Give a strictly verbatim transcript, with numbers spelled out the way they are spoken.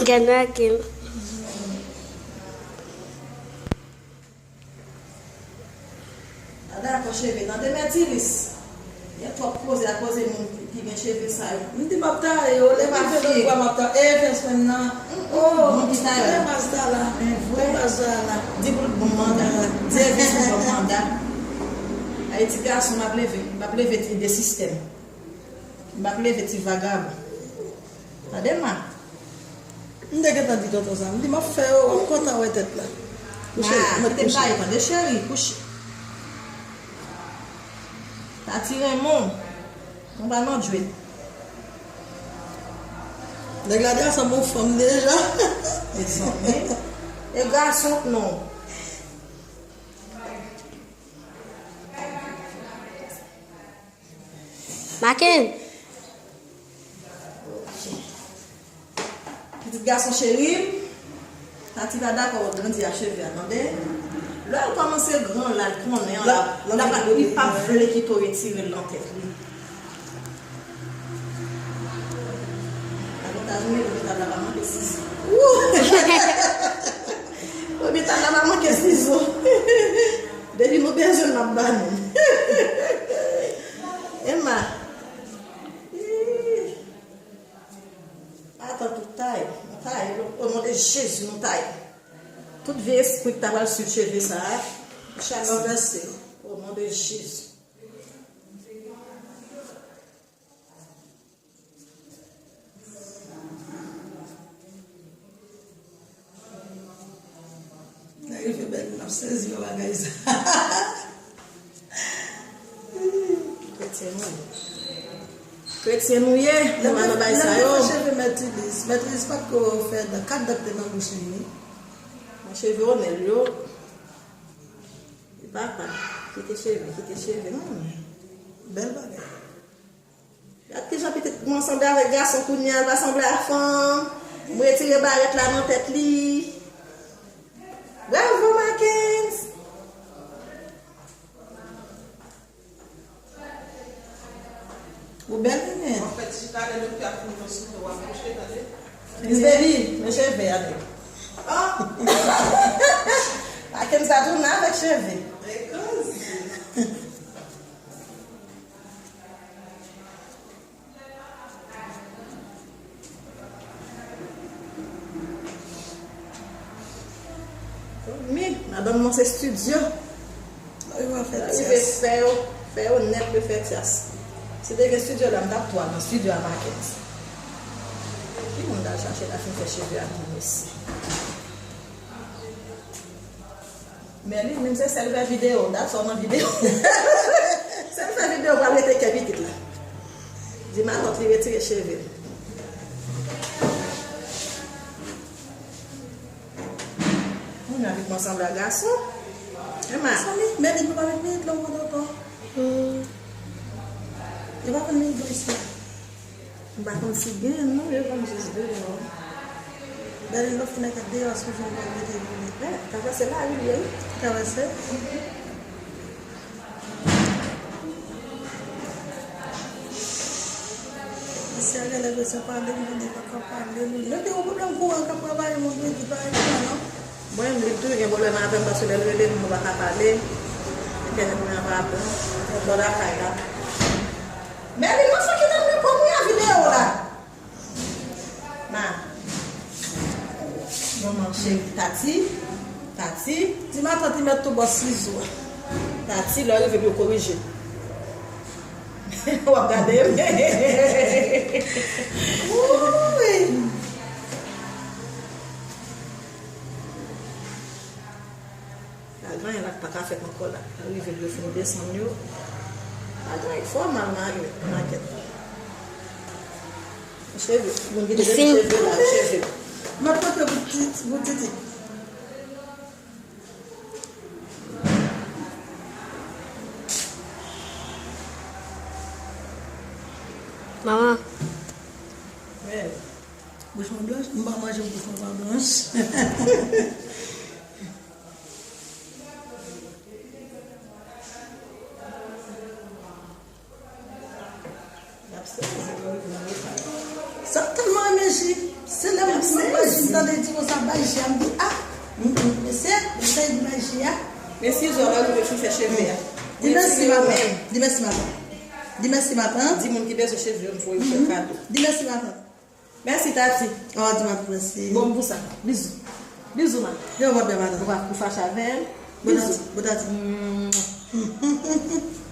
Gad Raquel. Pa dakò cheve, tande Mètilis. Gen twòp koze a koze moun ki gen cheve sa yo. M di m ap taye yo, lè m ap fè lòt bwa m ap taye. E, fè semèn nan. Oh, moun ki taye la. Lè m ap taye la. Men vre. Lè m ap taye la. Di pou l bon manda. Di Elvis pou bon manda. Ay, ti gason, m ap leve. M ap leve ti de sistèm. M ap leve ti vagabon. Tande ma. M te gentan di tonton sa. M di m ap fè yo, w ap kontan wè tèt la. Kouche, ah, mèt kite m kouche. Taye, tande cheri, kouche. Tati Raymond. Mwen pa nan djwet. Nèg la deja sanble yon fanm deja. Mezanmi. E gason k non. Maken. Pitit gason cheri m, Tati pa dakò w grandi ak cheve a, tande? Lè l kòmanse gran la, l konnen an la, la, la, li pa vle kite w retire l nan tèt li. Avantaj mwen, lopital la pa manke sizo. Lopital la pa manke sizo. Depi nou bezwen l, n ap ba nou. Emma. Atan tout taye, nou taye, o non de Jezi, nou taye. Tout vye espri ki ta pral swiv cheve sa a, chase. Ranvèse yo. O non de Jezi. Nèg yo fè bèl, m ap sezi wè bagay sa. Kretyen nou ye. Kretyen nou ye, nou pa nan bagay sa yo. Lè m fè cheve Mèt Ilis, Mèt Ilis pa t ko fè dan, kat dan k te nan bouch li, wi. Nan cheve Onèl yo. Papa, kite cheve, kite cheve. Hmm. Bèl bagay. Gad kijan pitit mwen sanble avèk gason kounye a, l pa sanble a fanm. M retire barèt la nan tèt li. Bravo, Marckens! Ou bèl, nenè. An fèt, si talè doktè a fin pran sou tè w, w ap kouche, tande. Miss Baby, men cheve a, tande. Ah! Marckens sa tounen avèk cheve. E koze. Mi, madanm nan se estidyo. Rive fè yo, fè yo nèt, yo fè tyas. Si te gen estidyo la, m t ap tou al nan estidyo a Marckens. Ki moun t al chache la fin fè cheve a, mesye? Men li menm se sèl fè videyo, that's all nan videyo. Sèl fè videyo pral rete kè pitit la. Di matant li retire cheve l. Moun yo vin sanble a gason. Emma. Mezanmi, men li pa met minit lè w pran tonton. Hmm. Yo pa konn minit blan isi a. M pa konn si gen non, yo ban m jis de non. Bèl lòt fenèt ak deyò sou jan pou mete vole. Eh, travèse lari li ye wi. Travèse? Mesye a genlè bezwen pale, m tande pa ka pale. Nou gen yon pwoblèm kouran k ap travay, moun yo di pa ekran non. Mwen menm li toujou gen pwoblèm avè m paske lè l rele m, nou pa ka pale. Entènèt mwen an pa bon. Mwen bò lakay la. Men li, nou fè kite m reponn wi a videyo la. Ma. Manman cheri, Tati. Tati. Di matant li mèt tou bò sizo a. Tati, lè w rive pou yo korije. W ap gade m. Wouy. Pa gen anyen la k pa ka fèt ankò la. Rive l yo fin desann yo. Pa gen anyen, fò w mal mare makèt. Cheve, moun ki te gen cheve la, cheve. M ap pote bout ti, bout titi. Manman. Bouch mwen blanch, m pa manje bouch mwen pa blanch. Sa tèlman renmen ji. Maji a, m di, ah, m, m, mesye, mesye, di maji a. Men si zò la rive fin fè cheve a. Di mèsi, matant. Di mèsi, matant. Di mèsi, matant. Di moun ki bezwen cheve yo, m pou yo fè kado. Di mèsi, matant. Mèsi, Tati. Oh, di matant, mèsi. Bon, m pou sa. Bizou. Bizou, ma. Yo, w ap byen, matant. Ou pa ou fache avè l. Bon, Bizou. Tati. Bon, Tati. Mm.